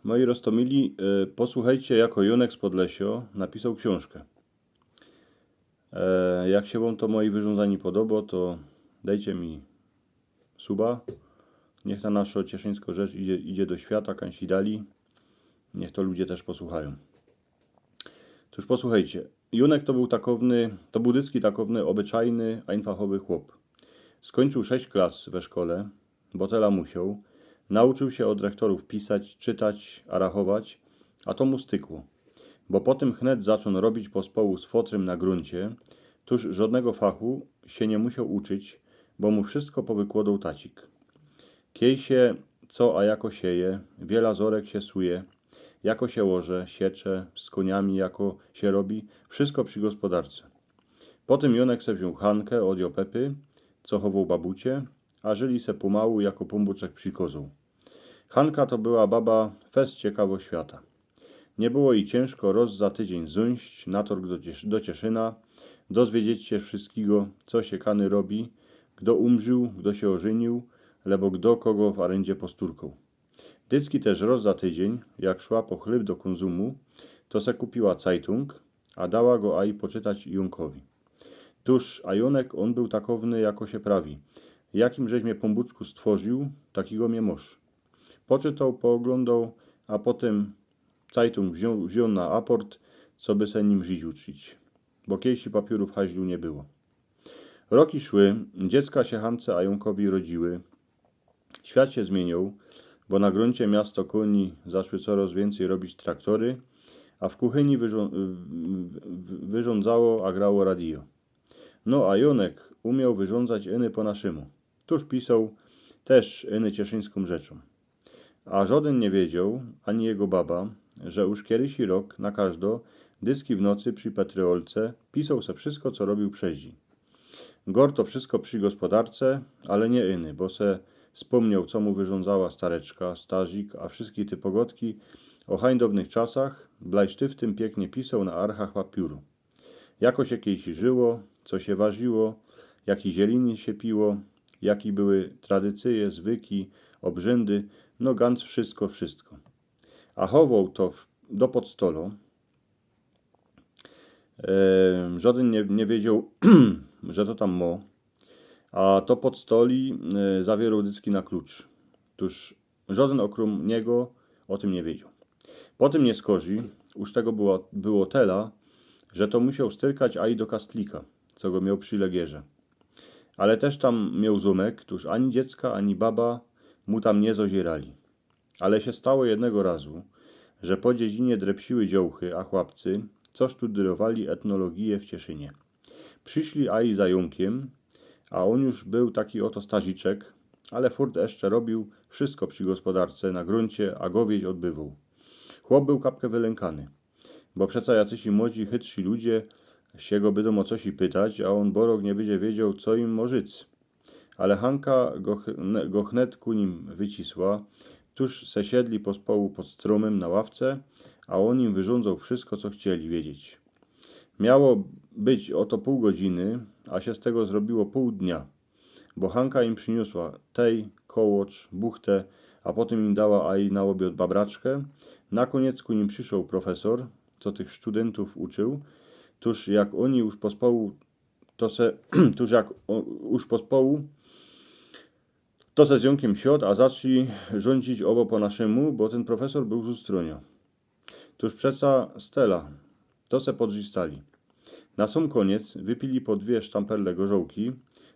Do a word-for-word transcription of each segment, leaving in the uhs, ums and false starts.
Moi roztōmili, e, posuchejcie, jako Jónek z Podlesio napisoł ksiōnżkã. E, jak sie wōm to moje wyrōnzanie podobo, to dejcie mi suba. Niych ta naszŏ cieszyńskŏ rzecz idzie, idzie do świata, kańś i dalij. Niych to ludzie tyż posuchajōm. Tōż posuchejcie. Jónek to bōł takowny, to bōł dycki takowny ôbyczajny, ajnfachowy chop. Skōńczōł sześć klas we szkole, bo tela musioł. Nauczył sie ôd rechtorōw pisać, czytać, a rachować, a to mu stykło. Bo potym chnet zaczōn robić pospołu z fotrym na grōncie, tōż żŏdnego fachu sie niy musioł uczyć, bo mu wszysko powykłŏdoł tacik. Kiej sie co a jako sieje, wiela zorek sie suje, jako sie ôrze, siecze, z kōniami jako sie robi, wszysko przi gospodarce. Potym Jónek se wziōn Hankã ôd jŏ pepy, co chowoł babucie, a żyli se pōmału jako Pōnbōczek przikŏzoł. Hanka to była baba fest ciekawŏ świata. Niy było jij ciynżko roz za tydziyń zōńść na torg do Ciesz-, do Cieszyna, dozwiedzieć sie wszyskigo, co sie kany robi, gdo umrziōł, gdo sie ôżyniōł, lebo gdo kogo w aryndzie posturkŏł. Dycki tyż roz za tydziyń, jak szła po chlyb do Kōnzumu, to se kupiła cajtōng, a dała go aj poczytać Jónkowi. Tōż, a Jónek, ôn bōł takowny, jako sie prawi: „Jakim żeś mie, Pōnbōczku, stworziōł, takigo mie mosz”. Poczytoł, pooglōndoł, a potym cajtōng wziōn, wziōn na aport, coby se nim żyć uczcić, bo kiejsi papiōrōw haźlu niy było. Roki szły, dziecka sie Hance a Jónkowi rodziły. Świat sie zmiynioł, bo na grōncie miasto kōni zaczły coroz wiyncyj robić traktory, a w kuchyni wyrzo-, w-, w-, wyrządzało a grało radio. No a Jónek umioł wyrządzać iny po naszymu. Tōż pisoł tyż iny cieszyńskōm rzeczōm. A żŏdyn niy wiedzioł, ani jego baba, że już kejsi rok na kożdo dycki w nocy przi petrolce pisoł se wszysko, co robiōł przeździyń. Gŏr to wszysko przi gospodarce, ale niy iny, bo se spōmnioł, co mu wyrządzała stareczka, starzik, a wszyske te pogodki ô hańdownych czasach blajsztyftym piyknie pisoł na archach papiōru. Jako sie kejsi żyło, co sie warziło, jaki zieliny sie piło, jake były tradycyje, zwyki, ôbrzyndy, no gynć wszysko, wszysko. A chowoł to w, do podstolŏ. E, żŏdyn niy, niy wiedzioł, że to tam mŏ. A to podstolij, e, zawiyroł dycki na klucz. Tōż żŏdyn ôkrōm niego ô tym niy wiedzioł. Potym niyskorzij już tego było, było tela, że to musioł styrkać aj do kastlika, co go mioł przi legierze. Ale tyż tam mioł zōmek, tōż ani dziecka, ani baba mu tam niy zoziyrali. Ale sie stało jednego razu, że po dziedzinie drepsiły dziołchy, a chłopcy, co sztudyrowali etnologije w Cieszynie, prziszli aj za Jónkiym, a ôn już bōł taki ôto starziczek, ale furt jeszcze robiōł wszysko przi gospodarce na grōncie, a gowieć ôdbywoł. Chłop bōł kapkã wylynkany, bo przeca jacyś młodzi, chytrzi ludzie sie go bydą ô coś pytać, a ôn borok niy bydzie wiedzioł, co im mŏ żyć. Ale Hanka go ch-, ne-, go chnet ku nim wycisła, tōż se siedli pospołu pod strōmym na ławce, a ôn im wyrządzał wszysko, co chcieli wiedzieć. Miało być ôto pōł godziny, a sie z tego zrobiło pōł dnia, bo Hanka im prziniosła tej, kołocz, buchtã, a potym im dała aj na ôbiŏd babraczkã. Na kōniec ku nim prziszoł profesor, co tych sztudyntōw uczył. Tōż jak ôni już pospołu to se, tōż jak ô-, już pospołu, to se z Jónkiym siod, a zaczli rządzić ôbŏ po naszymu, bo tyn profesor bōł z Ustrōniŏ. Tōż przeca stela, to se podrzistali. Na sōm kōniec wypili po dwie sztamperle gorzołki,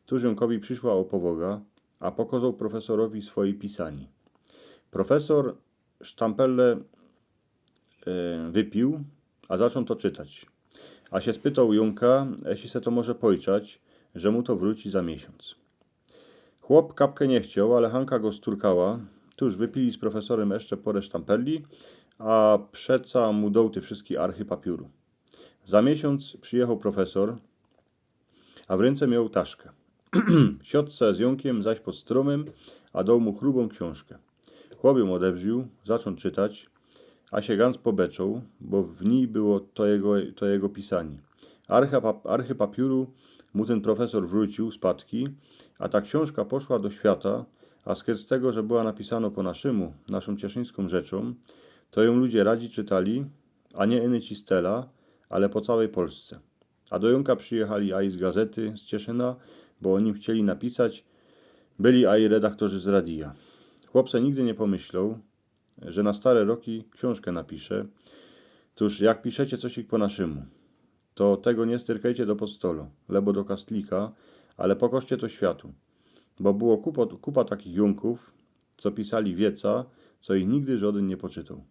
tōż Jónkowi prziszła ôpowoga, a pokŏzoł profesorowi swoje pisanie. Profesor sztamperle e, wypiōł, a zaczōn to czytać. A sie spytoł Jónka, jeśli se to może pojczać, że mu to wrōci za miesiōnc. Chłop kapkã niy chcioł, ale Hanka go sturkała. Tōż wypili z profesorym jeszcze pŏrã sztamperli, a przeca mu doł te wszyske archy papiōru. Za miesiōnc przijechoł profesor, a w rynce mioł taszkã. Siod se z Jónkiym zaś pod strōmym, a doł mu chrubōm ksiōnżkã. Chłop jōm ôdebrzōł, zaczōn czytać, a sie gynć pobeczoł, bo w nij było to jego, to jego pisanie. Archy pap-, archy papiōru mu tyn profesor wrōciōł spadki, a ta ksiōnżka poszła do świata, a skyrz tego, że była napisanŏ po naszymu, naszōm cieszyńskōm rzeczōm, To jōm ludzie radzi czytali, a niy inyci z Tela, ale po cołkij Polsce. A do Jōnka przijechali aj z gazety z Cieszyna, bo ô nim chcieli napisać. Byli aj redaktorzy z radia. Chłop se nigdy niy pōmyśloł, że na stare roki ksiōnżkã napisze. Tōż jak piszecie cosik po naszymu, to tego niy styrkejcie do podstolu, lebo do kastlika, ale pokŏżcie to światu. Bo było kupa, kupa takich Jōnkōw, co pisali wieca, co ich nigdy żŏdyn niy poczytoł.